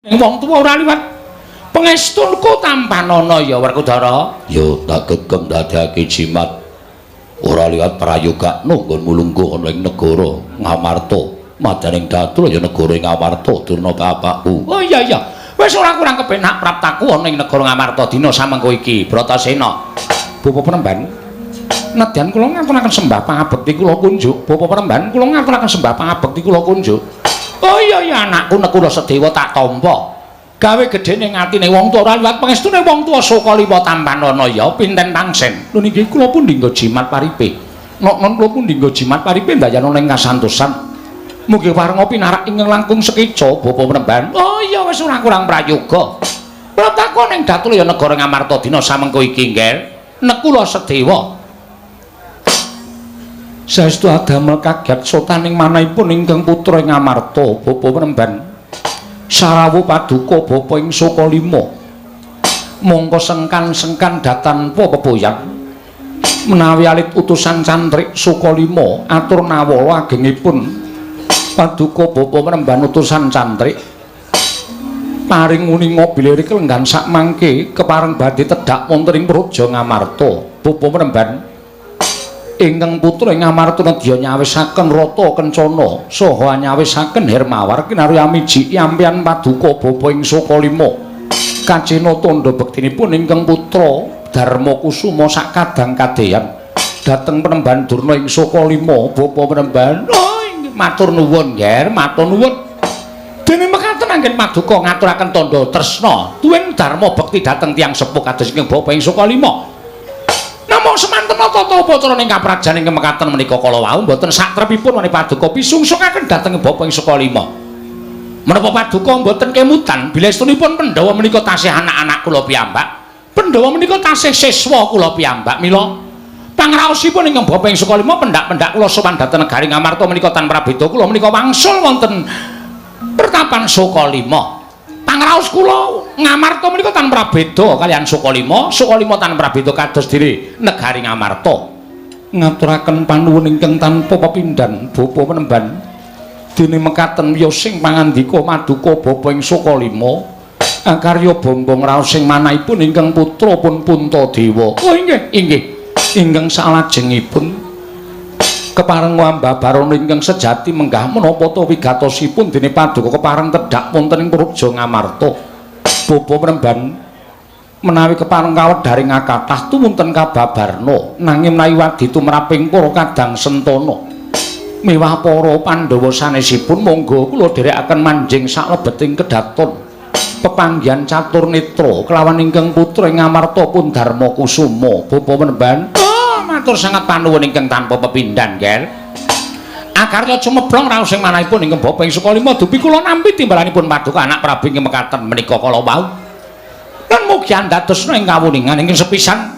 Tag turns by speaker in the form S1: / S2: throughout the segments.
S1: Wong tuwa ora liwat pangestunku tampanana ya, Werkudara.
S2: Ya tak gegem dadekake jimat ora liwat prayogakno nggonmu lungguh ana ing negara Ngamarta. Madaning Datul ya negara Ngamarta durna bapakku.
S1: Oh iya iya. Wis ora kurang kepenak praptaku ana ing negara Ngamarta dina samengko iki, Bratasena. Bapa Penemban, nedyan kula ngaturaken sembah pangabekti kula kunjuk. Bapa Penemban, kula ngaturaken sembah pangabekti kula kunjuk. Oh iya iya anakku Nekula Sedewa tak tampa. Gawe gedene atine wong tuwa ora liwat pangestune wong tuwa Sukaliwa tampanana ya pinten tangsen. Lho nggih kula pun dinggo jimat paripe. Nok-non kula pun dinggo jimat paripe ndayana ing kasantosan. Mugi parenga pinarak ingkang langkung sekeca, Bapa Penemban. Oh iya wis ora kurang prayoga. Kula takon ing Datulaya negara Ngamarta dina samengko iki, Ngger. Nekula Sedewa. Saestu adamel kaget sotaning manahipun ingkang putra ing Ngamarta, Bapa Penemban. Sarawuh paduka bapa ing Sukalima. Mongko sengkan-sengkan datanpa pepoyan. Menawi alit utusan cantrik Sukalima atur nawala agengipun paduka bapa Penemban utusan cantrik paring uninga bilih kelenggan sakmangke kepareng badhe tedhak wonten ing Praja Ngamarta. Bapa Penemban, ingkang putra ing Ngamarta nedya nyawisaken rata kencana saha nyawisaken hermawar kinarya miji ampian paduka bapa ing Sukalima. Kacena tandha bektinipun ingkang putra Darma Kusuma sakadang kadeyan dhateng Penemban Durna ing Sukalima. Bapa Penemban. Oh matur nuwun, Nger, matur nuwun. Dene mekaten anggen paduka ngaturaken tandha tresna tuwin dharma bekti dhateng tiyang sepuh kados ingkang bapa ing Sukalima. Namung semanten tata upacara ing kaprajan ingkang mekaten menika kala wau mboten satrepipun wani paduka pisungsungaken dhateng bapa ing Sukalima. Menapa paduka mboten kemutan bilestunipun Pandhawa menika tasih anak-anak kula piyambak. Pandhawa menika tasih siswa kula piyambak. Mila pangraosipun ingkang bapa ing Sukalima pendak-pendak kula sowan dhateng negari Ngamarta menika tan prabeda kula menika wangsul wonten pertapan Sukalima. Pangraos kula Ngamarta menika tan prabeda kaliyan Sukalima, Sukalima tan prabeda kados dene negari Ngamarta. Ngaturaken panuwun ingkang tanpa pepindhan, Bapa Penemban. Dene mekaten wiyosing pangandika maduka bapa ing Sukalima, akarya bombong raos sing manahipun ingkang putra pun Puntadewa. Oh inggih, inggih. Ingkang salajengipun kepareng ambabarana ingkang sejati menggah menapa ta wigatosipun dene paduka kepareng tedhak wonten ing Praja Ngamarta. Bapa Penemban, menawi kepareng kawedharing kathah tumunten kababarna, nanging menawi wadi tumraping para kadang sentana miwah para Pandhawa sanesipun, monggo kula dherekaken manjing saklebeting kedaton pepanggihan catur netra kelawan ingkang putra ing Ngamarta pun Darma Kusuma. Bapa Penemban. Oh, matur sangat panuwun ingkang tanpa pepindhan, Nger. Akarya cumeblong raos sing manahipun ingkang bapa ing Sukalima dupi kula nampi timbalanipun paduka anak Prabu ingkang mekaten menika kala wau. Lan mugi andadosna ing kawuningan ingkang sepisan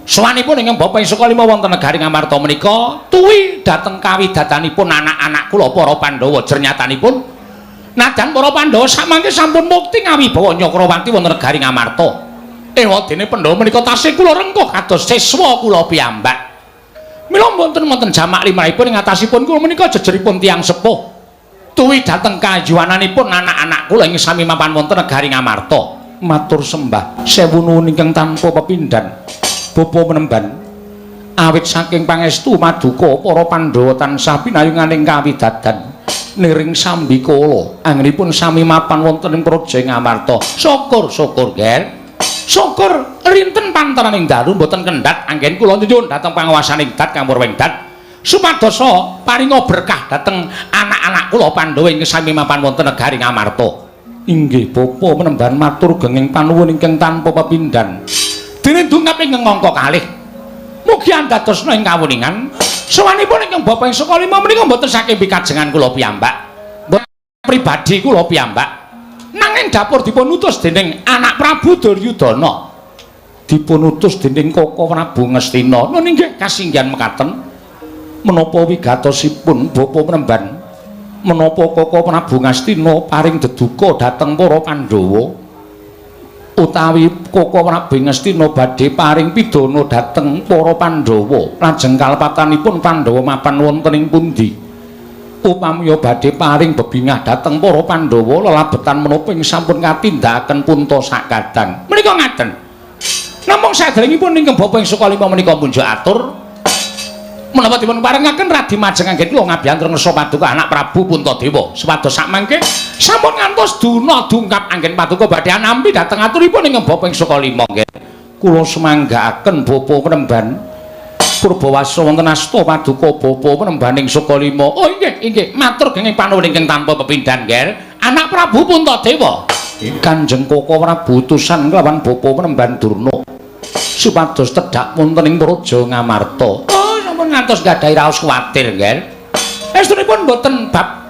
S1: sowanipun ingkang bapa ing Sukalima wonten negari Ngamarta menika tuwi dhateng kawidatanipun anak-anak kula para Pandhawa. Jernyatanipun najan para Pandhawa samangke sampun mukti ngawibawa Nyakrawati wonten negari Ngamarta, ewadene Pandhawa menika tasih kula rengkuh kados siswa kula piyambak. Mila mboten wonten jamak limrahipun ing atasipun kula menika jejeripun tiyang sepuh tuwi dhateng kayuwananipun anak-anak kula ing sami mapan wonten negari Ngamarta. Matur sembah sewu nuwun ingkang tanpa pepindhan, Bapa Penemban. Awit saking pangestu maduka para Pandhawa tansah pinayunganing kawidadan niring sambikala anggenipun sami mapan wonten ing Praja Ngamarta. Syukur syukur, Ger. Syukur rinten panteraning dalu mboten kendhat anggen kula nyuwun dhateng panguwasaning dat Kamurwing Dat supadosa paringa berkah dhateng anak-anak kula Pandhawa ing sami mapan wonten negari Ngamarta. Inggih Bapa Penemban, matur genging panuwun ingkang tanpa pepindhan. Dene dungkap ingkang angka kalih, mugi andadosna ing kawuningan sowanipun ingkang bapa ing Sukalima menika mboten saking pikajengan kula piyambak, mboten pribadi kula piyambak, nanging dapur dipun utus dening anak Prabu Duryudana, dipun utus dening Koko Prabu Ngastina. Nun inggih kasinggihan mekaten menapa wigatosipun, Bapa Penemban? Menapa Koko Prabu Ngastina paring deduka dhateng para Pandhawa utawi Koko Prabu Ngastina badhe paring pidana dhateng para Pandhawa? Lajeng kalepatanipun Pandhawa mapan wonten ing pundi? Upamiya badhe paring bebingah dhateng para Pandhawa lelabetan menapa ing sampun katindakaken punta sakadang. Menika ngaten. Namung saderengipun ingkang bapa ing Sukalima menika munjuk atur menapa dipun parengaken Radi Majeng anggen kula ngabyantur ngersa paduka anak Prabu Puntadewa supados sakmangke sampun ngantos duna dungkap anggen paduka badhe anampi dhateng aturipun ingkang bapa ing Sukalima nggih. Kula sumanggaaken bapa penemban Purbawasa wonten asta paduka bapa penembaning Sukalima. Oh inggih inggih matur genging panuwun ingkang tanpa pepindhan nggih. Anak Prabu Puntadewa. Kanjeng Koko Prabu utusan kelawan bapa penemban Durna supados tedhak wonten ing Praja Ngamarta. Oh sampun ngantos gadhahi raos kuwatir nggih. Estunipun mboten bab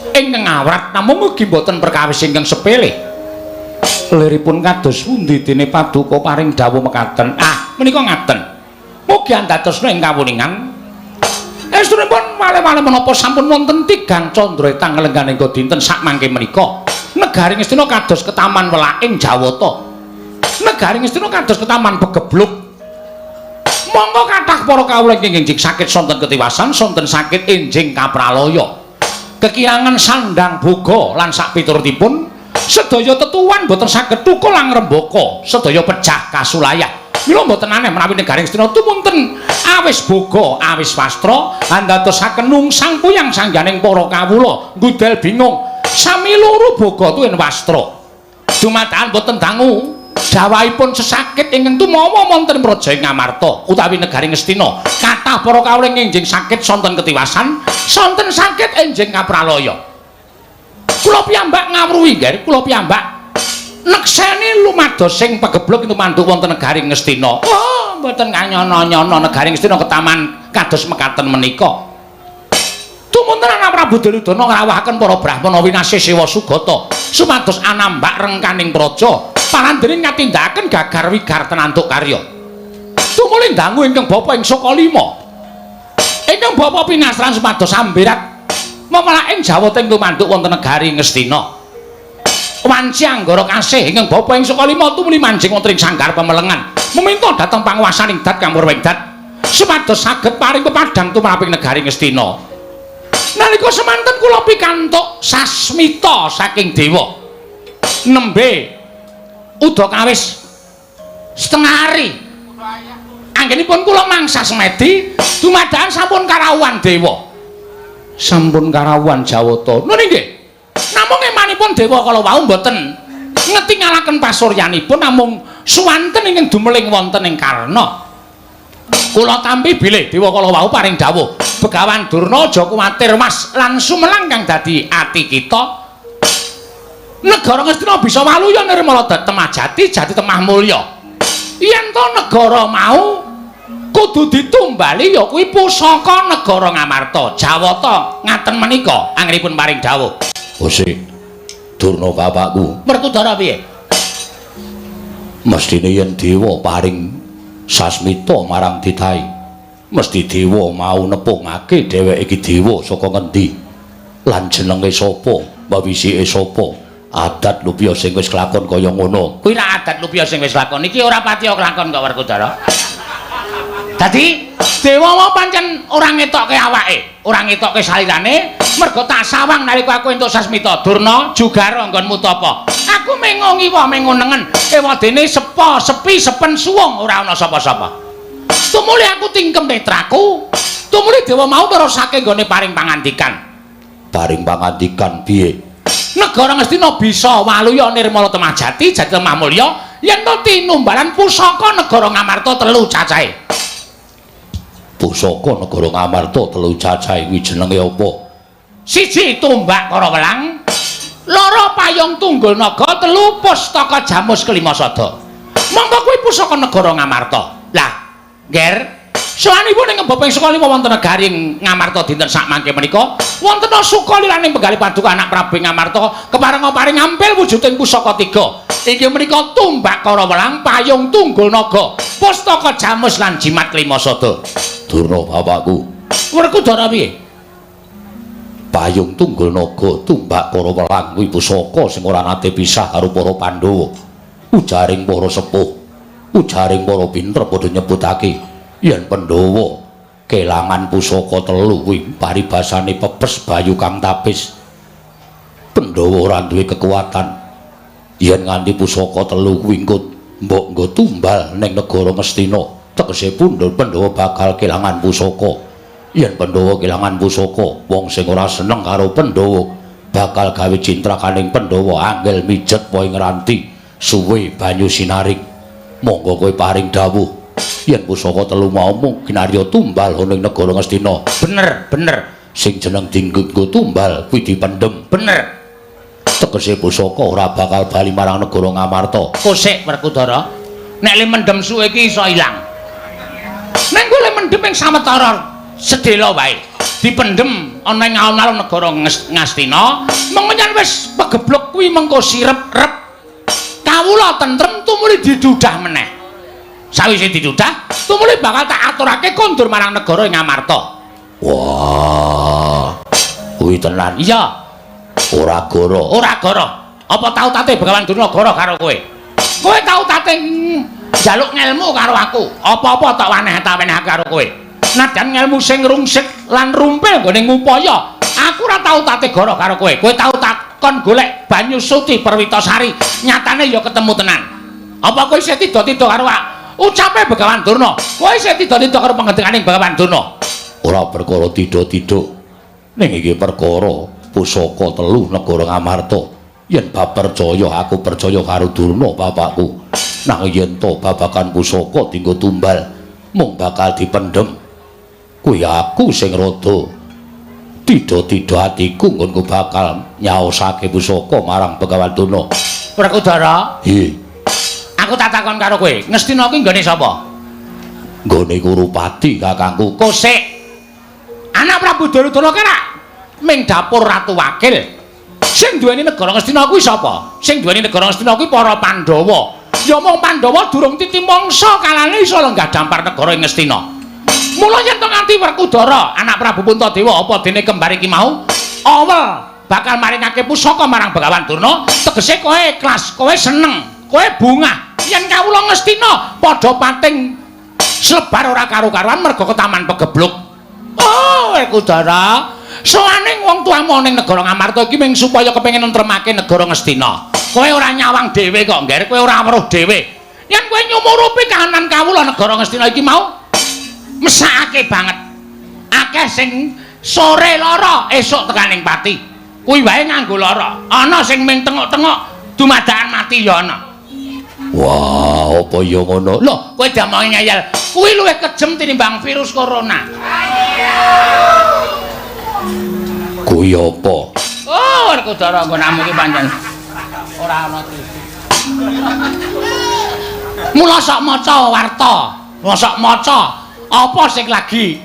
S1: ingkang awrat namung ugi mboten perkawis ingkang sepele. Liripun kados pundi dene paduka paring dawuh mekaten. Ah menika ngaten. Mugi andadosna ing kawuningan. Estunipun wale-wale menapa sampun wonten tigang candra etang lengganing dinten sakmangke menika. Negari Ngastina kados ketaman welaking Jawata. Negari Ngastina kados ketaman pegebluk. Monggo kathah para kawula ingkang enjing sakit sonten ketiwasan, sonten sakit enjing kapralaya. Kekirangan sandang boga lan sakpiturutipun sedaya tetuwan boten saged tukul lan ngrembaka, sedaya pejah kasulayah. Mila mboten aneh menawi negari Ngastina tumunten awis boga, awis wastra andadosaken nungsang puyang sangganing para kawula, nggudel bingung. Sami loro boga tuwin wastra. Dumadakan boten dangu dawahipun sesakit ingkang tumawa wonten Praja Ngamarta utawi negari Ngastina. Kathah para kawula enjing sakit sonten ketiwasan, sonten sakit enjing kapralaya. Kula piyambak ngawruhi nggih, kula piyambak nekseni lumados sing pegebluk tumanduk wonten negari Ngastina. Oh, mboten kanyono-nyono negari Ngastina ketaman kados mekaten menika. Tumunten anak Prabu Duryudana ngrawuhaken para brahmana winasih sewa sugata supados anambak rengkaning praja palandene ngatindakaken gagar wigar tenantuk karya. Tumuli dangu ingkang bapa ing Sukalima. Ingkang bapa pinasran supados amberat memelaking Jawata ing tumanduk wonten negari Ngastina. Wanci anggara kasih ingkang bapa ing Sukalima tumuli manjing wonten ing sanggar pemelengan meminta dhateng panguwasaning dat kamurwing dat supados saged paring pepadhang tumraping negari Ngastina. Nalika semanten kula pikantuk sasmita saking dewa nembe udakawis setengah hari anggenipun kula mangsa semedi dumadakan sampun karawuhan dewa, sampun karawuhan Jawata. Nun nggih, namung emanipun dewa kala wau mboten ngetingalaken pasuryanipun namung suwanten ingkang dumeling wonten ing karna. Kula tampi bilih dewa kala wau paring dawuh, Begawan Durna aja kuwatir mas lan sumelang kang dadi ati kita. Negara Ngastina bisa waluya nirmala temah jati jati temah mulya. Yen to negara mau kudu ditumbali ya kuwi pusaka negara Ngamarta, Jawata ngaten menika anggenipun paring dawuh.
S2: Gusti Durna bapakku.
S1: Werkudara piye?
S2: Mestine yen dewa paring sasmita marang titahe, mesti dewa mau nepungake dheweke iki dewa saka ngendi lan jenenge sapa, wawisike sapa, adat lupia sing wis kelakon kaya ngono.
S1: Kuwi ra adat lupia sing wis lakon iki ora patiya kelakon kok Werkudara. Dadi dewa mau pancen ora ngetokke awake, ora ngetokke salirane, mergo tak sawang nalika aku entuk sasmita Durna jugara nggonmu tapa. Aku mengo ngiwa mengo nengen, ewadene sepo, sepi, sepen suwung ora ana sapa-sapa. Tumuli aku tingkem netraku, tumuli dewa mau nerusake nggone paring pangandikan.
S2: Paring pangandikan piye?
S1: Negara Ngastina bisa waluya nirmala temah jati, jati temah mulya yen to tinumbalan pusaka negara Ngamarta telu cacahe.
S2: Pusaka negara Ngamarta telu cacahe kuwi jenenge apa?
S1: Siji tumbak Karawelang, loro payung tunggul naga, telu pustaka jamus kelima sada. Monggo kuwi pusaka negara Ngamarta. Lah, Nger, sowanipun ing bapa ing Sukalima wonten negari Ngamarta dinten sakmangke menika wonten sukaliraning penggalih paduka anak Prabu Ngamarta keparenga paring ampil wujuding pusaka tiga. Inggih menika tumbak Karawelang, payung tunggul naga, pustaka jamus lan jimat kelima sada.
S2: Durna bapakku.
S1: Werkudara piye?
S2: Payung tunggul naga, tumbak Karawelang kuwi pusaka sing ora nate pisah karo para Pandhawa. Ujaring para sepuh, ujaring para pinter padha nyebutake yen Pandhawa Kelangan pusaka telu kuwi paribasane pepes bayu kang tapis. Pandhawa ora duwe kekuatan. Yen nganti pusaka telu kuwi engko mbok nggo tumbal ning negara Ngastina, tegese Pandhawa bakal kelangan pusaka. Yen Pandhawa kelangan pusaka, wong sing ora seneng karo Pandhawa bakal gawe cintrakaning Pandhawa angel mijet wae ngranti suwe banyu sinaring. Monggo kowe paring dawuh yen pusaka telu mau mung ginarya tumbal ana ing negara Ngastina.
S1: Bener, bener.
S2: Sing jeneng dinggo tumbal kuwi dipendhem.
S1: Bener.
S2: Tegese pusaka ora bakal bali marang negara Ngamarta.
S1: Kosek Werkudara, nek le mendhem suwe iki iso ilang. Nek kowe le mendhem ing sawetara sedhela wae, dipendhem ana ing alun-alun negara Ngastina, mengko yen wis pegebluk kuwi mengko sirep-rep. Kawula tentrem tumuli didudah meneh. Sawise didudah, tumuli bakal tak aturake kondur marang negara ing Ngamarta.
S2: Wah. Kuwi tenan.
S1: Iya.
S2: Ora goro.
S1: Ora goro. Apa tau tate Begawan Durna goro karo kowe? Kowe tau tate njaluk ngelmu karo aku. Apa-apa tak waneh-taweneh karo kowe. Nadyan ngelmu sing rungsik lan rumpil nggone ngupaya, aku ora tau tate goro karo kowe. Kowe tau takon golek banyu suci Perwitasari, nyatane ya ketemu tenan. Apa kowe isih tida-tida karo ucape Begawan Durna? Kowe isih tida-tida karo pangendikaning Begawan Durna?
S2: Ora perkara tida-tida. Ning iki perkara pusaka telu negara Ngamarta. Yen bab percaya, aku percaya karo Durna bapakku. Nang yen to babagan pusaka dinggo tumbal mung bakal dipendhem, kuwi aku sing rada tida-tida atiku nggonku bakal nyaosake pusaka marang Begawan Durna.
S1: Werkudara,
S2: Nggih.
S1: Aku tak takon karo kowe, Ngastina kuwi nggone sapa?
S2: Nggone Kurupati kakangku.
S1: Kosek. Anak Prabu Duryudana ki rak ming dapur Ratu Wakil. Sing duweni negara Ngastina kuwi sapa? Sing duweni negara Ngastina kuwi para Pandhawa. Ya mung Pandhawa durung titi mangsa kalane iso lenggah dampar negara ing Ngastina. Mula yen to nganti Werkudara, anak Prabu Puntadewa apa dene kembar iki mau, awel bakal maringake pusaka marang Begawan Durna, tegese kowe ikhlas, kowe seneng, kowe bungah. Yen kawula Ngastina padha pating slebar ora karu-karuan merga ketaman pegebluk. Oh, Werkudara, sowane wong tuamu ning negara Ngamarta iki mung supaya kepengin nentremake negara Ngastina. Kowe ora nyawang dhewe kok, Ngger, kowe ora weruh dhewe. Yen kowe nyumurupi kahanan kawula negara Ngastina iki mau mesakake banget. Akeh sing sore lara, esuk tekaning pati. Kuwi wae nganggo lara. Ana sing ming tengok-tengok dumadakan mati ya ana.
S2: Wah, apa ya ngono?
S1: Lho, kowe diomongi ngeyel. Kuwi luwih kejem tinimbang virus corona.
S2: Kuwi apa?
S1: Oh, Werkudara nggonamu iki pancen ora ana TV. Mula sok maca warta, mula sok maca apa sing lagi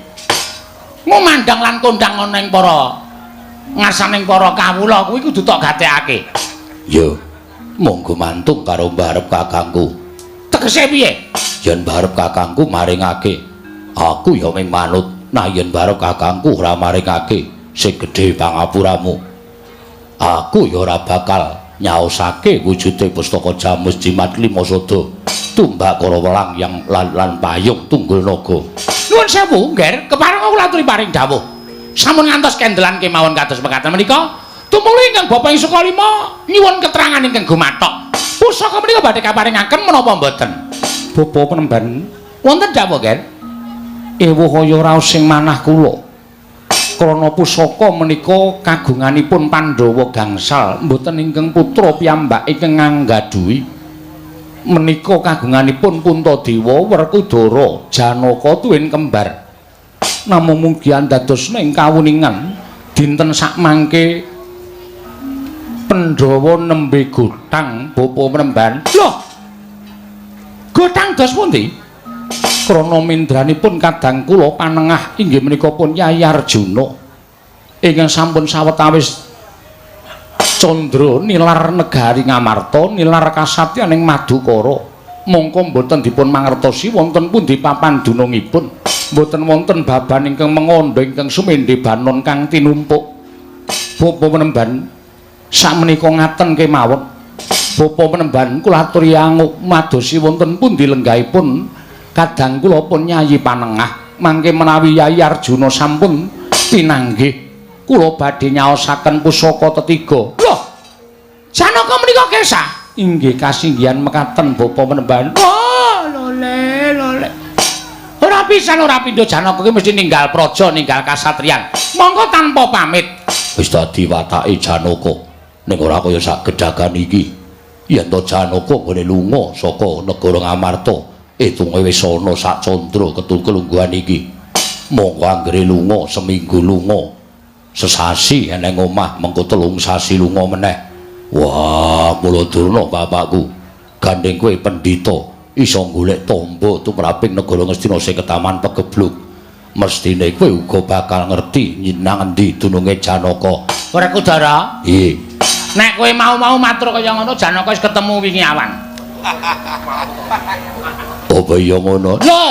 S1: ngumandhang lan kondang ana ing para ngarsaning para kawula kuwi kudu tok gatekake.
S2: Ya, monggo mantung karo mbarep kakangku.
S1: Tegese piye?
S2: Yen mbarep kakangku maringake, aku ya ming manut. Nah yen mbarep kakangku ora maringake sing gedhe pangapuramu, aku ya ora bakal nyaosake wujude pustaka Jamus Jimat Lima Sada tumbak Karawelang yang lan payung tunggul naga.
S1: Nuwun sewu, Ngger, kepareng kula aturi paring dawuh. Sampun ngantos kendelan kemawon kados mekaten menika, tumuli ingkang Bapak ing Sukalima nyuwun keterangan ingkang gumathok. Pusaka menika badhe kaparingaken menapa mboten?
S3: Bapa penemban
S1: wonten dawuh, Ngger.
S3: Ewuh kaya raos sing manah kula. Krana pusaka menika kagunganipun Pandhawa gangsal, mboten ingkang putra piyambak ingkang nganggadhuhi. Menika kagunganipun Puntadewa, Werkudara, Janaka tuwin kembar. Namung mugi andadosna ing kawuningan dinten sakmangke Pandhawa nembe gothang bapa mremban.
S1: Lho. Gothang dos pundi?
S3: Krana mindranipun kadang kula panengah inggih menika pun Yayi Arjuna ingkang sampun sawetawis candra nilar negari Ngamarta, nilar kasatyan ing Madukara. Mongko mboten dipun mangertosi wonten pundi papan dunungipun. Mboten wonten baban ingkang mengandha ingkang sumendhe banon kang tinumpuk. Bapa penemban sakmenika ngaten kemawon. Bapa penemban kula aturi anguk madosi wonten pundi lenggahipun kadang kula pun Nyayi Panengah.
S1: Mangke menawi Yayi Arjuna sampun pinanggih, kula badhe nyaosaken pusaka tetiga. Loh. Janaka menika kesah. Inggih kasinggihan mekaten Bapa Panembahan. Oh, lole lole. Ora pisan ora pindho Janaka ki mesti ninggal praja, ninggal kasatriyan. Monggo tanpa pamit.
S2: Wis dadi watake Janaka. Ning ora kaya sak gedagan iki. Yen to Janaka nggone lunga saka negara Ngamarta, itunge wis ana sak candra kelungguhan iki. Monggo anggere lunga seminggu lunga, sesasi eneng omah, mengko 3 sasi lunga meneh. Wah, mula Durna bapakku, gandeng kowe pendhita iso golek tombo tumraping negara Ngastina sing ketaman pegebluk. Mestine kowe uga bakal ngerti nang endi dununge Janaka.
S1: Werkudara?
S2: Iya.
S1: Nek kowe mau-mau matur kaya ngono, Janaka wis ketemu wingi awan.
S2: Apa iya ngono?
S1: Lho,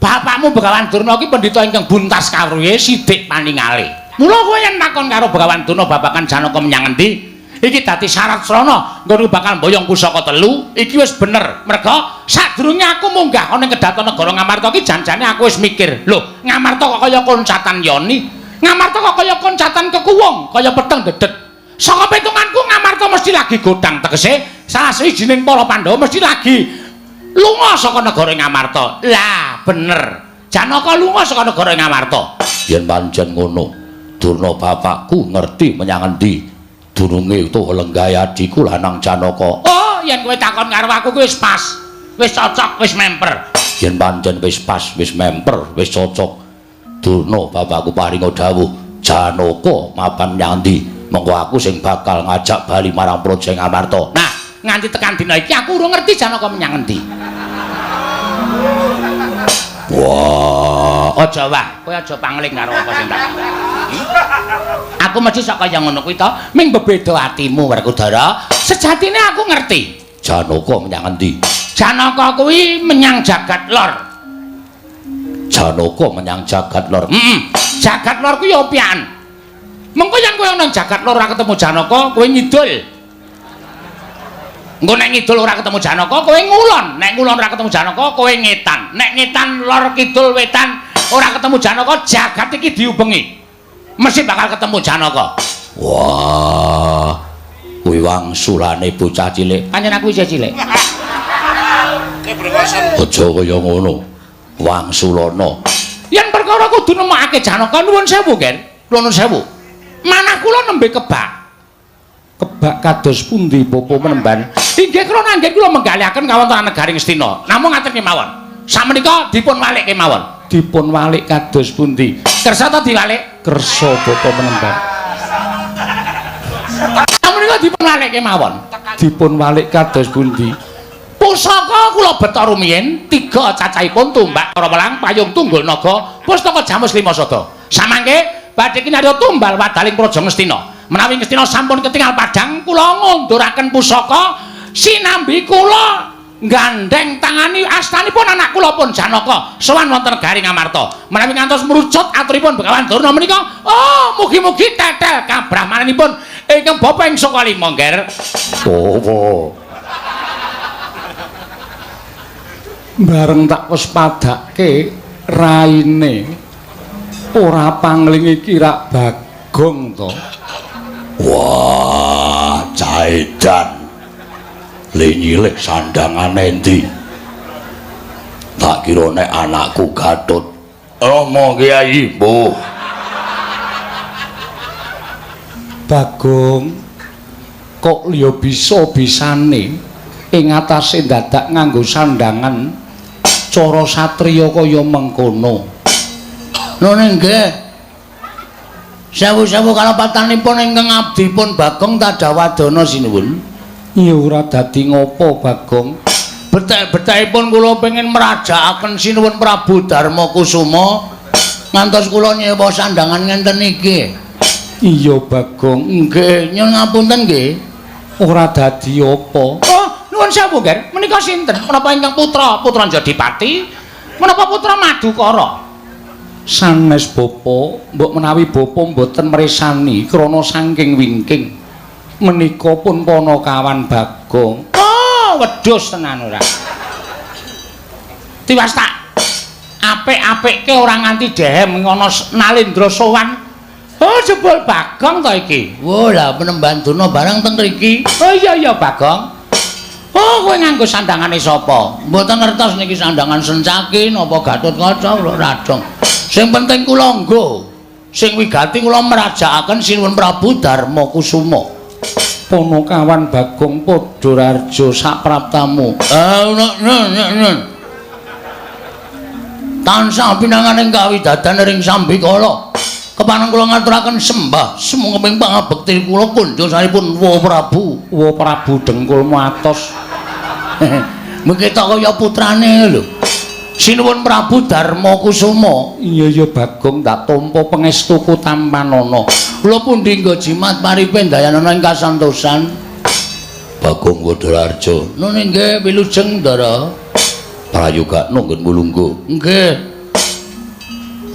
S1: bapakmu Begawan Durna ki pendhita ingkang buntas kawruhe sidik paningale. Mula kowe yen takon karo Begawan Durna babagan Janaka menyang endi, iki dadi syarat srana nggon bakal mboyong pusaka telu, iki wis bener. Merga sadurunge aku munggah ana ing kedaton negara Ngamarta ki janjane aku wis mikir, lho, Ngamarta kok kaya koncatan yoni, Ngamarta kok kaya koncatan kekuwung, kaya peteng dedet. Saka pitunganku Ngamarta mesti lagi godang, tegese salah sawijining para Pandhawa mesti lagi lunga saka negara Ngamarta. Lah, bener. Janaka lunga saka negara Ngamarta.
S2: Yen pancen ngono, Durna bapakku ngerti menyang endi dununge utawa lenggahe adhiku lanang Janaka.
S1: Oh, yen kowe takon karo aku kuwi wis pas, wis cocok, wis memper.
S2: Yen pancen wis pas, wis memper, wis cocok, Durna bapakku paringa dawuh Janaka mapan menyang endi, mengko aku sing bakal ngajak bali marang Praja Ngamarta.
S1: Nah, nganti tekan dina iki aku urung ngerti Janaka menyang endi.
S2: Wah,
S1: aja wah, kowe aja pangling karo apa sing tak. Aku mesti sok kaya ngono kuwi to, ming bebeda atimu Werkudara. Sejatine aku ngerti.
S2: Janaka menyang endi?
S1: Janaka kuwi menyang jagat lor.
S2: Janaka menyang jagat lor.
S1: Heeh. Jagat lor kuwi ya opian. Mengko yen kowe nang jagat lor ora ketemu Janaka, kowe ngidul. Engko nek ngidul ora ketemu Janaka, kowe ngulon. Nek ngulon ora ketemu Janaka, kowe ngetan. Nek ngetan lor kidul wetan ora ketemu Janaka, jagat iki diubengi. Mesti bakal ketemu Janaka.
S2: Wah, kuwi wangsulane bocah cilik.
S1: Pancen aku isih cilik.
S2: Aja kaya ngono. Wangsulana.
S1: Yen perkara kudu nemokake Janaka, nuwun sewu, Gen. Nuwun sewu. Manah kula nembe kebak. Kebak kados pundi Bapa Panembahan? Inggih kula nanggen kula menggalihaken kawontenan negari Ngastina. Namung ngaten kemawon. Samenika dipun walik kemawon. Dipun walik kados pundi? Kersa ta diwalik? Kersa Bapa Panembahan. Samenika dipun walik kemawon. Dipun walik kados pundi? Pusaka kula beta rumiyin 3 cacahipun tumbak Karawelang payung tunggul naga pustaka jamus 5 sada. Samangke badhe kinarya tumbal wadaling Praja Ngastina. Menawi Ngastina sampun ketingal padhang kula ngunduraken pusaka sinambi kula gandheng tangani astanipun anak kula pun Janaka sowan wonten negari Ngamarta. Menawi ngantos mrucut aturipun Begawan Durna menika, oh mugi-mugi tetel kabrahmananipun ingkang bapa ing saka lima, Ngger.
S2: Oh.
S1: Bareng tak wis padake raine ora pangling iki rak Bagong to.
S2: Wah, caedan. Le nyilih sandangane endi? Tak kira nek anakku Gatut. Rama Kyai, mbuh.
S1: Bagong kok liya bisa-bisane ing atase dadak nganggo sandangan cara satriya kaya mengkono.
S2: Lho nggih. Sewu-sewu kalepatanipun ingkang abdipun Bagong Tadawadana sinuwun.
S1: Ya ora dadi ngopo Bagong.
S2: Betek-betekipun kula pengin mrajakaken sinuwun Prabu Darma Kusuma ngantos kula nyewa sandangan ngenten iki.
S1: Iya Bagong.
S2: Nggih, nyuwun ngapunten nggih.
S1: Ora dadi apa. Oh, nuwun sewu, Nger. Menika sinten? Menapa ingkang putra putra Jodipati? Menapa putra Madukara? Sanes bapa, mbok menawi bapa mboten mresani krana saking wingking. Menika pun panakawan Bagong. Oh, wedhus tenan ora. Tiwas tak Apik-apikke ora nganti dehem ngono Nalendra sowan. Oh, jebul Bagong to iki.
S2: Wo lah Penemban Durna barang teng mriki.
S1: Oh iya iya Bagong.
S2: Oh, kowe nganggo sandangane sapa? Mboten ngertos niki sandangan Sencaki napa Gatotkaca kula radong. Sing penting kula nggo. Sing wigati kula mrajakaken Sinuwun Prabu Darma Kusuma.
S1: Ponokawan Bagong Padhararja sapraptamu.
S2: Tansah pinanganing kawidadan ring sambikala. Kepareng kula ngaturaken sembah sumangga pangabekti kula kunjunganipun Wa Prabu.
S1: Wa Prabu dengkulmu atos.
S2: Mengke tok kaya putrane lho. Sinuwun Prabu Darma Kusuma.
S1: Iya iya Bagong, tak tampa pangestuku tampanana.
S2: Kula pundi nggo jimat paripe ndayanana ing kasantosan. Bagong Padhararja. Nun inggih wilujeng Ndara. Prayogakno nggon mulungguh. Nggih.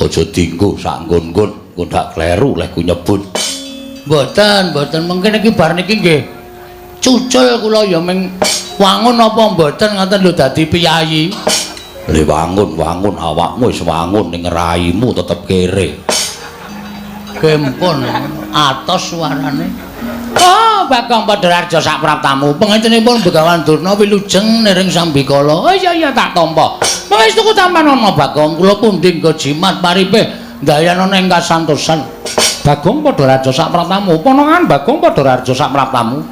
S2: Aja dinggo sak nggon-nggon, engko ndak kleru leh ku nyebut. Mboten, mboten mungkin iki bar niki nggih. Cucul kula ya ming wangun apa mboten ngoten lho dadi piyayi. Le wangun-wangun awakmu wis wangun ning raimu tetep kere. Gempon atos suarane.
S1: Oh, Bagong Padhararja sapraptamu.
S2: Pangestenipun Begawan Durna wilujeng niring sambikala.
S1: Oh iya iya tak tampa. Pangestuku tampanana
S2: Bagong, kula pundi nggo jimat paripe ndayanana ing kasantosan.
S1: Bagong Padhararja sapraptamu. Ponokan Bagong Padhararja sapraptamu.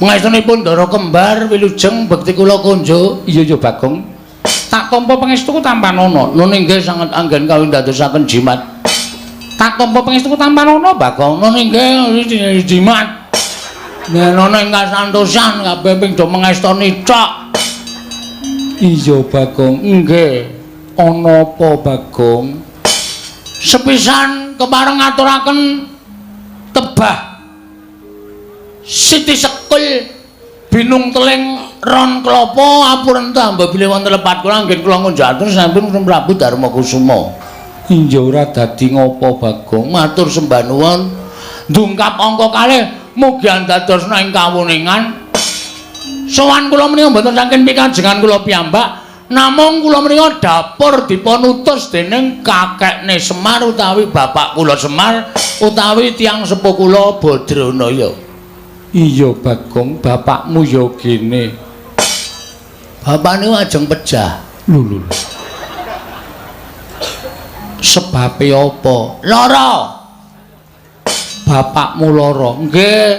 S2: Pangestunipun Ndara kembar wilujeng bekti kula kunjuk.
S1: Iya iya Bagong. Tak tampa pangestuku tampanana.
S2: Nun inggih sanget anggen kawindadosaken jimat.
S1: Tak tampa pangestuku tampanana Bagong.
S2: Nun inggih jimat. Nenono ing kasantosan kabeh ping do mengestoni tok.
S1: Iya Bagong,
S2: nggih.
S1: Ana apa Bagong?
S2: Sepisan kepareng ngaturaken tebah Siti Sekul binung teling ron klopo apurenta mbok bilih wonten lepat kula anggen kula ngunjukaken sampun Prabu Darma Kusuma.
S1: Iya ora dadi ngopo Bagong?
S2: Matur sembah nuwun. Ndungkap angka kalih mugi andadosna ing kawuningan. Sowan kula menika mboten saking pikajengan kula piyambak, namung kula menika dapur dipun utus dening kakekne Semar utawi bapak kula Semar utawi tiyang sepuh kula Badranaya.
S1: Iya Bagong, bapakmu ya gene.
S2: Bapak niku ajeng pejah.
S1: Lho lho. Sebabe apa?
S2: Lara.
S1: Bapakmu lara.
S2: Nggih.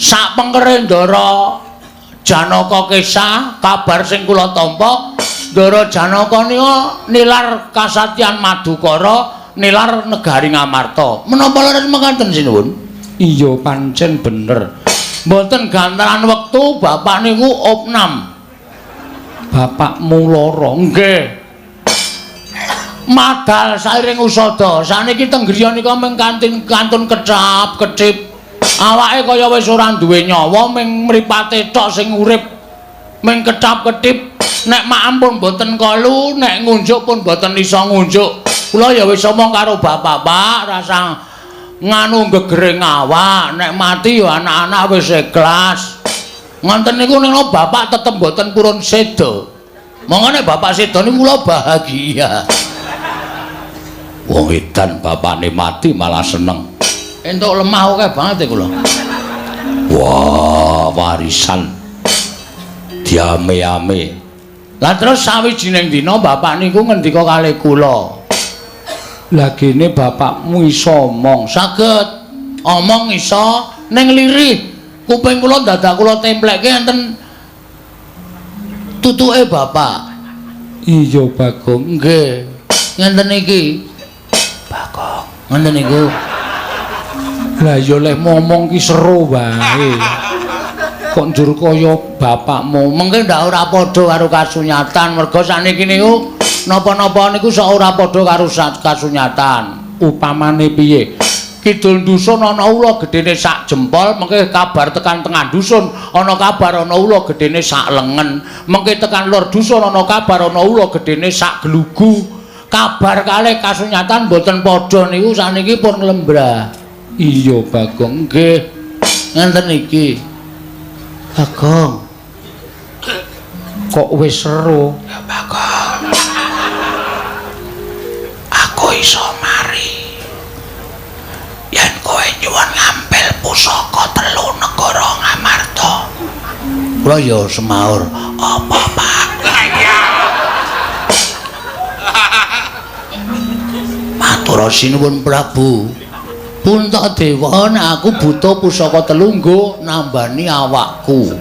S2: Sak pengkere Ndara Janaka kesah, kabar sing kula tampa, Ndara Janaka nika nilar kasatyan Madukara, nilar negari Ngamarta. Menapa leres mekaten sinuwun?
S1: Iya pancen bener.
S2: Mboten gantaran wektu bapak niku opnam.
S1: Bapakmu lara.
S2: Nggih. Madal sairing usada. Saniki teng griya nika mung kantin kantun kecap kecip. Awake kaya wis ora duwe nyawa, ming mripate tok sing urip. Ming kecap ketip. Nek maem pun mboten kolu, nek ngunjuk pun mboten iso ngunjuk. Kula ya wis omong karo bapak, Pak, rasa nganu gegere awak, nek mati ya anak-anak wis ikhlas. Ngoten niku ning bapak tetep mboten purun seda. Monggo nek bapak seda niku kula bahagia. Wong edan bapakne mati malah seneng. Entuk lemah akeh banget kula. Wah, warisan diame-ame. Lah terus sawijining dina bapak niku ngendika kalih kula.
S1: Lah gene bapakmu iso omong.
S2: Saged omong iso ning lirih. Kuping kula dadak kula templekke enten tutuke bapak.
S1: Iya Bagong.
S2: Nggih. Ngenten iki. Bagong. Ngenten niku.
S1: Lah ya leh ngomong ki seru wae. Kok njur kaya bapakmu.
S2: Mengke ndak ora padha karo kasunyatan, merga saniki niku napa-napa niku sok ora padha karo kasunyatan.
S1: Upamane piye?
S2: Kidul dusun ana ula gedene sak jempol, mengke kabar tekan tengah dusun ana kabar ana ula gedene sak lengen, mengke tekan lor dusun ana kabar ana ula gedene sak glugu. Kabar kalih kasunyatan mboten padha niku saniki pun lembrah.
S1: Iya Bagong.
S2: Nggih. Ngenten iki. Bagong.
S1: Kok wis seru?
S2: Ya Bagong. Kula ya semaur, apa Pak? Matur sinuwun Prabu. Puntadewa, nek aku butuh pusaka telu nggo nambani awakku.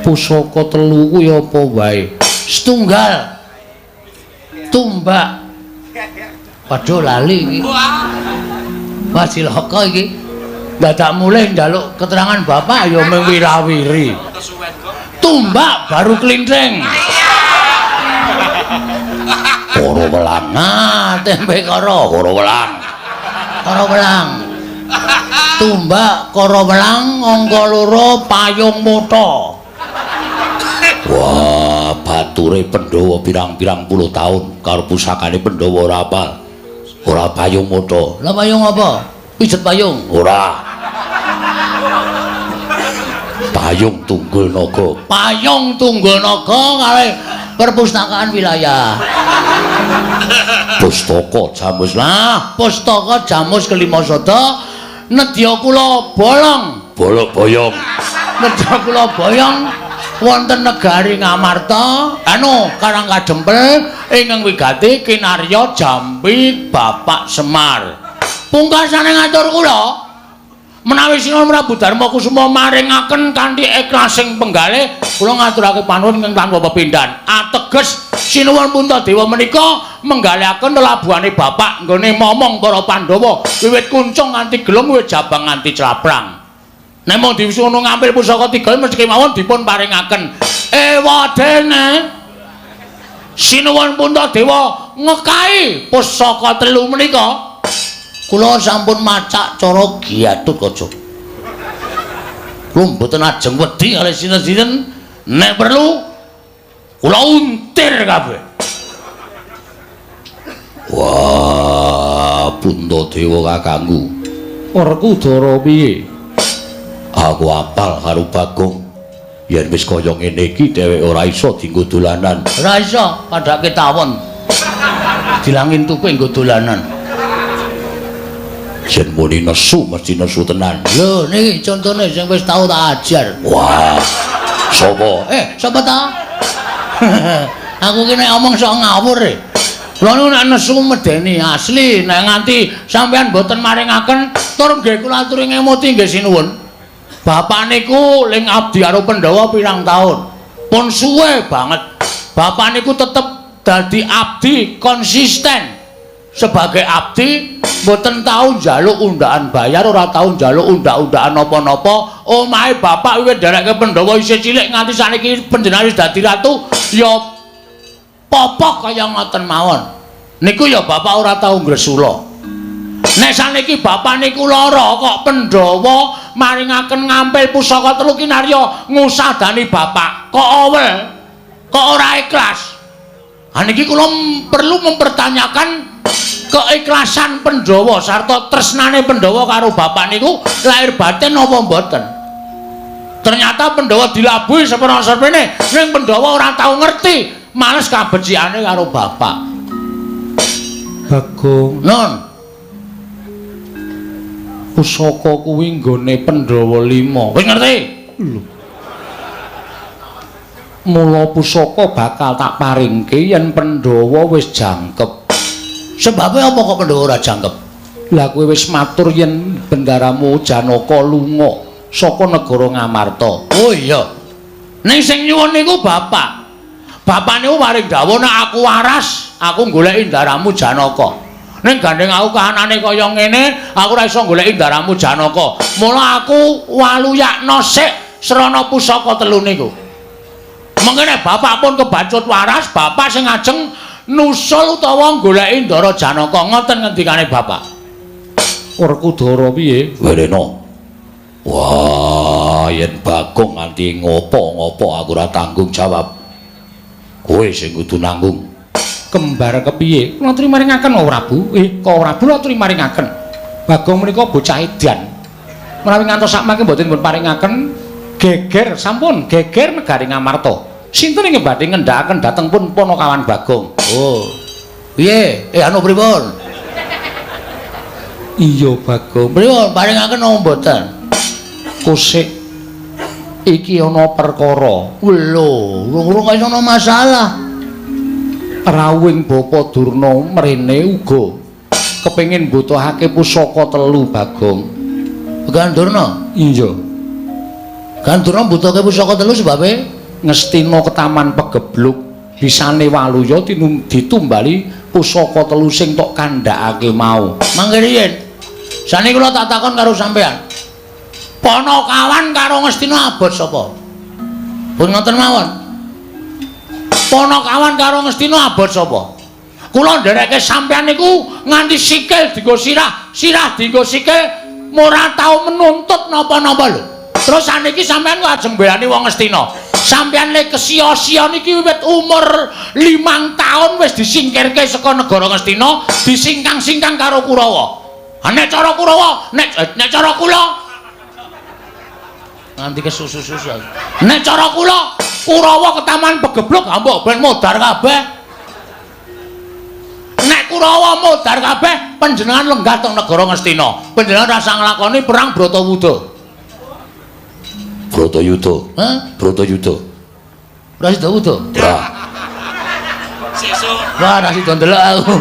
S1: Pusaka telu kuwi apa wae?
S2: Setunggal. Tumbak. Waduh lali iki. Wah cilaka iki. Dadak mulih njaluk keterangan bapak ya mung wirawiri. Tumbak baru klinthing. Koro welang. Nah, tempe koro, koro welang. Koro welang. Tumbak koro welang angka 2 payung mata. Wah, bature Pandhawa pirang-pirang puluh taun karo pusakane Pandhawa ora apal. Ora payung mata. Lah payung apa? Pijet payung? Ora. Payung Tunggul Naga. Payung Tunggul Naga kalih perpustakaan wilayah. Pustaka Jamus. Lah, pustaka Jamus kelima sada nedya kula bolong. Bolok boyong. Nedya kula boyong wonten negari Ngamarta, anu Karang Kadempel ingkang wigati kinarya Jambi Bapak Semar. Pungkasane ngatur kula menawi Sinuwun Prabu Darma Kusuma maringaken kanthi ikhlasing penggalih kula ngaturake panuwun ingkang tanpa pepindhan. Ateges Sinuwun Puntadewa menika menggalihaken lelabuhane bapak nggone momong para Pandhawa wiwit kuncung nganti gelung wiwit jabang nganti claprang. Nek mung diwisuno ngampil pusaka tiga mesti kemawon dipun paringaken. Ewadene Sinuwun Puntadewa ngekai pusaka telu menika. Kula sampun macak cara Gatotkaca. Kula mboten ajeng wedi kalih sinten-sinten, nek perlu kula untir kabeh. Wah, Puntadewa kakangku.
S1: Werkudara piye?
S2: Aku apal karo Bagong. Yen wis kaya ngene iki dheweke ora iso dienggo dolanan. Ora iso, padhake tawon. Dilangin tupe nggo dolanan. Yen muni nesu mesti nesu tenan. Lho niki contone sing wis tau tak ajar. Wah. Sapa? Sapa ta? Aku ki nek omong sok ngawur e. Kula niku nek nesu medeni asli, nek nganti sampean mboten maringaken tur nggih kula aturi ngemuti nggih sinuwun. Bapak niku ling abdi karo Pandhawa pirang taun. Pun suwe banget. Bapak niku tetep dadi abdi konsisten. Sebagai abdi mboten tau njaluk undaan bayar, ora tau njaluk undak-undakan napa-napa. Omahe bapak wiwit nderekke Pandhawa isih cilik nganti saniki panjenengan wis dadi ratu ya popok kaya ngoten mawon. Niku ya bapak ora tau ngresula. Nek saniki bapak niku lara kok Pandhawa maringaken ngampil pusaka telu kinarya ngusadani bapak kok awel, kok ora ikhlas. Ha niki kula perlu mempertanyakan keikhlasan Pandhawa sarta tresnane Pandhawa karo bapak niku lahir batin apa mboten. Ternyata Pandhawa dilabuhi seprana-seprene ning Pandhawa ora tau ngerti, males kabecikane karo bapak.
S1: Bagong,
S2: non
S1: pusaka kuwi nggone Pandhawa 5.
S2: Wis ngerti?
S1: Lho. Mula pusaka bakal tak paringke yen Pandhawa wis jangkep.
S2: Sebabe apa kok Pandhawa ora jangkep?
S1: Lah kowe wis matur yen bendaramu Janaka lunga saka negara Ngamarta.
S2: Oh iya. Ning sing nyuwun niku bapak. Bapak niku paring dawuh nek aku waras, aku goleki ndaramu Janaka. Ning gandeng aku kahanane kaya ngene, aku ora iso goleki ndaramu Janaka. Mula aku waluyakna sik srana pusaka telu niku. Mengkene bapak pun kebacut waras, bapak sing ajeng nusul utawa goleki Ndara Janaka. Ngoten ngendikane bapak.
S1: Werkudara piye?
S2: Werena. Wah, yen Bagong nganti ngopo-ngopo aku ora tanggung jawab. Kowe sing kudu nanggung.
S1: Kembar kepiye? Kula aturi maringaken Prabu. Kok Prabu kula aturi maringaken. Bagong menika bocah edan. Menawi ngantos sakmangke mboten dipun paringaken geger sampun geger negari Ngamarta. Sinten ingkang badhe ngendhakaken dhateng pun Panakawan Bagong?
S2: Oh. Piye? Anu pripun?
S1: Iya Bagong.
S2: Pripun paringaken napa mboten?
S1: Kusik. Iki ana perkara.
S2: Lho, urung kaya ana masalah.
S1: Rawuhing Bapa Durna mrene uga kepengin mbutuhake pusaka telu, Bagong.
S2: Begawan Durna?
S1: Iya.
S2: Begawan Durna mbutuhake pusaka telu sebabe
S1: Ngastina ketaman pegebluk bisane waluya ditumbali pusaka telu sing tok kandhakake mau.
S2: Mangke riyin. Sane kula tak takon karo sampean. Panakawan karo Ngastina abot sapa? Pun ngoten mawon. Panakawan karo Ngastina abot sapa? Kula ndereke sampean niku nganti sikil dienggo sirah, sirah dienggo sikil, ora tau menuntut napa-napa lho. Terus saniki sampean kok ajeng mbelani wong Ngastina. Sampean le kesia-sia niki wiwit umur 5 taun wis disingkirke saka negara Ngastina, disingkang-singkang karo Kurawa. Ha nek cara Kurawa, nek cara kula nganti kesusu-susu.
S1: Nek cara kula, Kurawa ketaman pegebluk mbok ben modar kabeh. Nek Kurawa modar kabeh, panjenengan lenggah teng negara Ngastina. Panjenengan rasa nglakoni perang Bratawuda.
S2: Bratayuda.
S1: Hah?
S2: Bratayuda. Ora sida wuda? Ora.
S4: Sesuk.
S2: Wah, ora sida ndelok aku.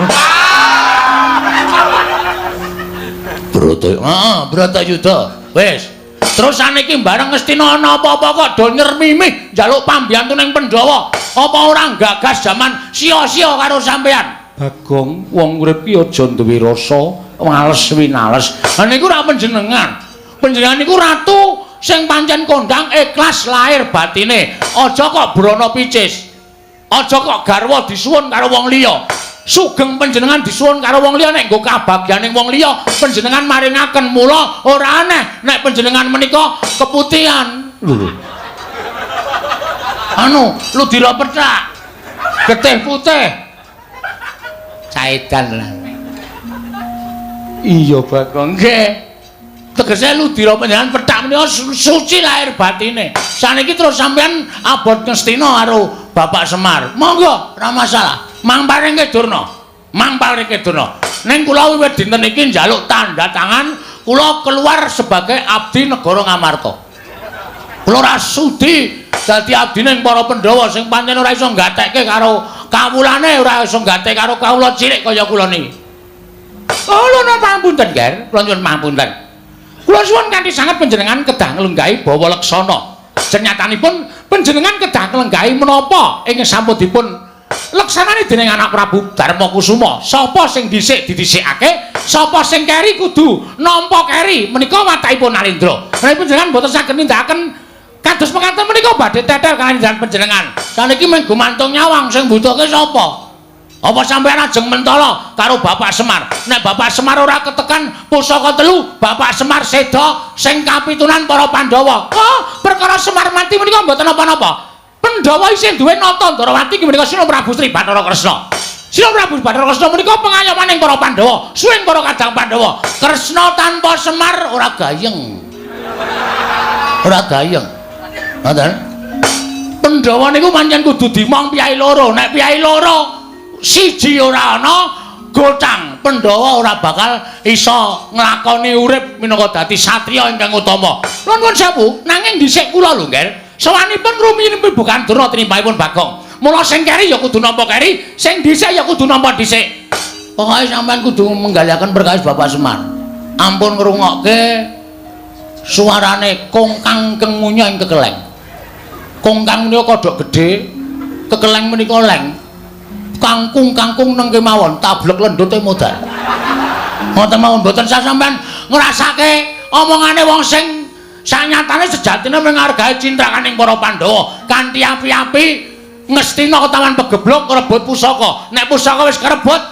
S1: Bratayuda.
S2: Heeh, Bratayuda. Wis.
S1: Terus saniki bareng Ngastina ana apa-apa kok do nyermimih njaluk pambiyantu ning Pandhawa. Apa ora gagas jaman sia-sia karo sampean? Bagong, wong urip ki aja duwe rasa wales winales. Ha niku ora panjenengan. Panjenengan niku ratu sing pancen kondang ikhlas lahir batine. Aja kok brana picis. Aja kok garwa disuwun karo wong liya. Sugeng panjenengan disuwun karo wong liya nek nggo kabagyaning wong liya panjenengan maringaken, mula ora aneh nek panjenengan menika keputihan.
S2: Lho. Anu, ludira pethak. Getih putih. Caedan lah.
S1: Iya, Bagong.
S2: Nggih. Tegese ludira panjenengan pethak menika suci lahir batine. Saniki terus sampean abot Ngastina karo Bapak Semar. Monggo, ora masalah. Mang paringke Durna. Mang paringke Durna. Ning kula wiwit dinten iki njaluk tanda tangan, kula keluar sebagai abdi negara Ngamarta. Kula ora sudi dadi abdine para Pandhawa sing pancen ora iso nggatekke karo kawulane, ora iso nggatekke karo kawula cilik kaya kula niki.
S1: Oh, lho pangapunten, Ger. Kula nyuwun pangapunten. Kula suwun kanthi sanget panjenengan kedah nglenggahi bawa leksana. Senyatanipun panjenengan kedah nglenggahi menapa ing sampun dipun leksanane dening anak Prabu Darmakusuma. Sapa sing dhisik didhisikake, sapa sing keri kudu nampa keri. Menika watakipun Nalendra. Menawi panjenengan mboten saged nindakaken kados mekaten menika badhe tetel kaliyan panjenengan.
S2: Saniki mung gumantung nyawang sing mbutuhke sapa? Apa sampeyan ajeng mentala karo Bapak Semar? Nek Bapak Semar ora ketekan pusaka telu, Bapak Semar seda sing kapitunan para Pandhawa.
S1: Oh, perkara Semar mati menika mboten napa-napa. Pandhawa isih duwe Nata Ndrawati inggih menika Sina Prabu Sri Bathara Kresna. Sina Prabu Bathara Kresna menika pengayomaning para Pandhawa, suwing para kadang Pandhawa.
S2: Kresna tanpa Semar ora gayeng. Ora gayeng. Ngoten.
S1: Pandhawa niku pancen kudu dimong piyai loro. Nek piyai loro siji ora ana gocang,
S2: Pandhawa ora bakal iso nglakoni urip minangka dadi satriya ingkang utama.
S1: Nuwun sewu, nanging dhisik kula lho, Nger. Sawanipun rumiyin Begawan Durna tinimbahipun Bagong. Mula sing keri ya kudu nampa keri, sing dhisik ya kudu nampa dhisik.
S2: Pokoke sampean kudu menggaliaken perkawis Bapak Semar. Ampun ngrungokke suarane kongkang kengunya ing kekeleng. Kongkang menika kodhok gedhe, kekeleng menika leng. Kangkung-kangkung neng kemawon, tablek lendute modal. Ngoten mawon mboten sah sampean ngrasake omongane wong sing
S1: sanyatane sejatine menghargai cintrakaning para Pandhawa kanthi api-api Ngastina ketawan pegeblok ngrebut pusaka. Nek pusaka wis kerebut,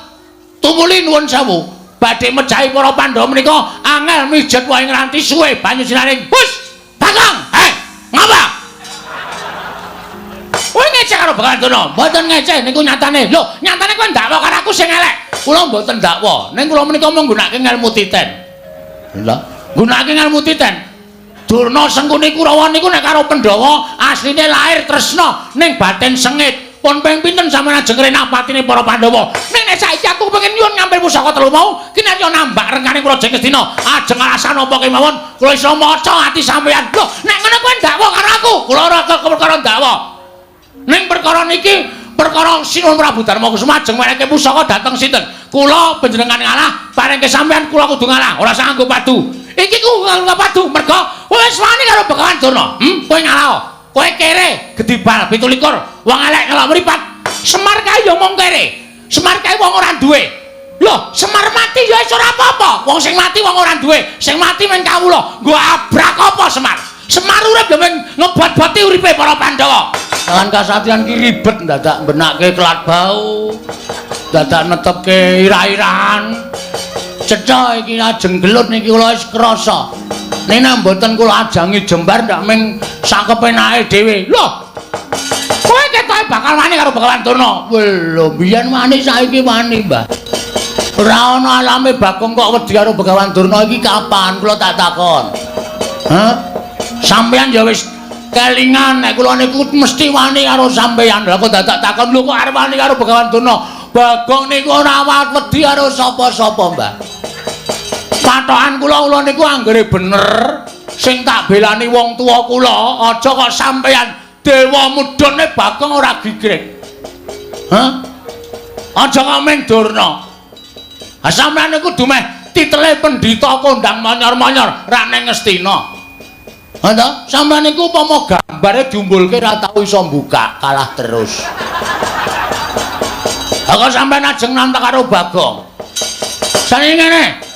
S1: tumuli nuwun sewu badhe mejahi para Pandhawa menika angel mijet wae ngranti suwe banyu sinaring. Bus, Bagong, heh, ngapa? Kowe ngecek karo Begawan Durna?
S2: Mboten ngecek niku nyatane.
S1: Lho, nyatane kowe ndakwa karo aku sing elek.
S2: Kula mboten ndakwa. Ning kula menika menggunakake ngelmu titen.
S1: Lha, nggunakake ngelmu titen. Durna Sengkuni Kurawa niku nek karo Pandhawa asline lahir tresna ning batin sengit. Pun ping pinten sampeyan ajeng ngrenak patine para Pandhawa. Ning nek saiki aku kepengin nyuwun ngampil pusaka telu mau, kinarya nambak rengkane Praja Ngastina. Ajeng alasan apa kemawon kula iso maca ati sampeyan. Lho, nek ngono kowe ndakwa karo aku. Kula ora perkara ndakwa. Ning perkara niki perkara Sinuwun Prabu Darma Kusuma ajeng menehi pusaka dhateng sinten? Kula panjenengan ngalah, parengke sampeyan kula kudu ngalah, ora usah nganggo padu. Iki ku nganggo padu mergo wis wani karo Begawan Durna. Kowe ngalah. Kowe kere gedibal 27, wong elek ngelok mripat. Semar kae ya mung kere. Semar kae wong ora duwe. Lho, Semar mati ya wis ora apa-apa. Wong sing mati wong ora duwe, sing mati mung kawula. Nggo abrak apa Semar? Semar urip ya mung ngebot-boti uripe para Pandhawa.
S3: Jangan kasatriyan ki ribet dadak benake kelat bau. Dadak netepke ira-irahan. Cetha iki ajeng gelut niki kula wis krasa. Nek mboten kula ajangi jembar ndak ming sakepenake dhewe.
S1: Lho. Kowe ketoke bakal wani karo Begawan Durna.
S3: Lho, biyen wani saiki wani, Mbah. Ora ana alame Bagong kok wedi karo Begawan Durna iki kapan? Kula tak takon. Hah?
S1: Sampeyan ya wis kelingan nek kula niku mesti wani karo sampeyan. Lah kok dadak takon lho kok arep wani karo Begawan Durna?
S3: Bagong niku ora wedi karo sapa-sapa, Mbah.
S1: Patokan kula kula niku anggere bener sing tak belani wong tuwa kula, aja kok sampeyan dewa mudhune Bagong ora gigrik.
S3: Hah?
S1: Aja kok ming Durna. Ha sampeyan niku dumeh titele pendhita kondang monyor-monyor rak ning Ngastina.
S3: Ha ta? Sampeyan niku upama gambare diumbulke ra tau iso mbuka, kalah terus.
S1: Ha kok sampeyan ajeng nantang karo Bagong. Sane ngene.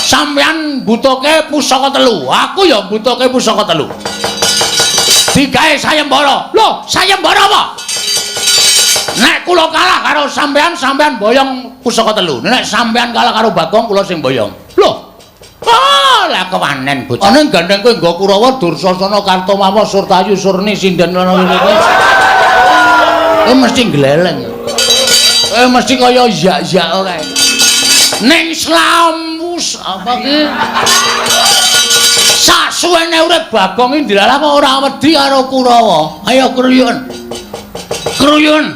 S1: Sampeyan mbutuhke pusaka telu, aku ya mbutuhke pusaka telu. Digawe sayembara. Lho, sayembara apa? Nek kula kalah karo sampeyan, sampeyan boyong pusaka telu. Nek sampeyan kalah karo Bagong, kula sing boyong. Lho. Oh, lah kewanen bocah.
S3: Ana gandeng kowe nggo Kurawa, Dursasana, Kartomawa, Surtayu, Surni, Sinden ngono kuwi. Kowe mesti gleleng. Kowe mesti kaya yak-yak kae.
S1: Ning slamus
S3: apa ki?
S1: Sasuwene urip Bagong iki ndilalah kok ora wedi karo Kurawa.
S3: Ayo kruyun. Kruyun.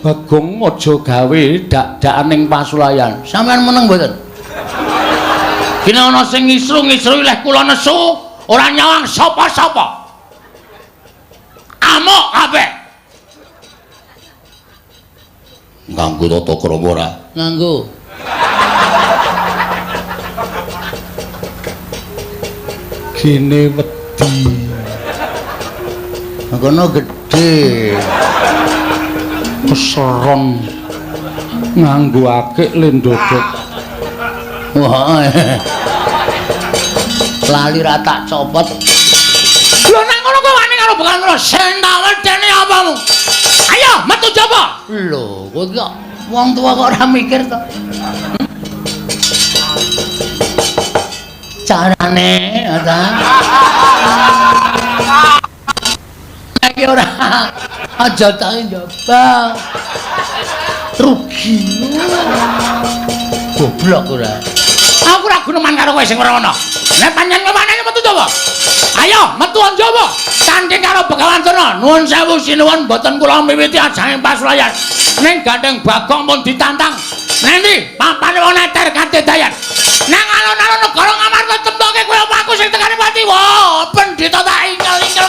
S1: Bagong aja gawe dak-dakan ning pasulayan.
S3: Sampeyan meneng mboten?
S1: Kene ana sing ngisru-ngisru leh kula nesu, ora nyawang sapa-sapa. Amuk kabeh.
S2: Nganggo tata krama ora?
S3: Nganggo.
S1: Gene wedi.
S3: Kono gedhe.
S1: Keseron nganggo akik lendodok.
S3: Wah. Lali ra tak copot.
S1: Lho nek ngono kowe wani karo Begawan Durna, sing tak wedeni apamu? Ayo metu jaba.
S3: Lho, kowe kok wong tuwa kok ora mikir to? Carane ta. Iki ora aja tak njaba. Rugi. Goblok ora.
S1: Aku ora guneman karo kowe sing ora ono. Nek pancen kemane metu jaba. Ayo metu njaba. Tanding karo Begawan Durna. Nuwun sewu sinuwun mboten kula miwiti ajang pasulayan. Ning gandeng Bagong pun ditantang. Nendi papane wong neter kadedayan. Nang alun-alun negara Ngamarta temtoke kowe apa aku sing tekani pati. Wah, pendhita tak ingel-ingel.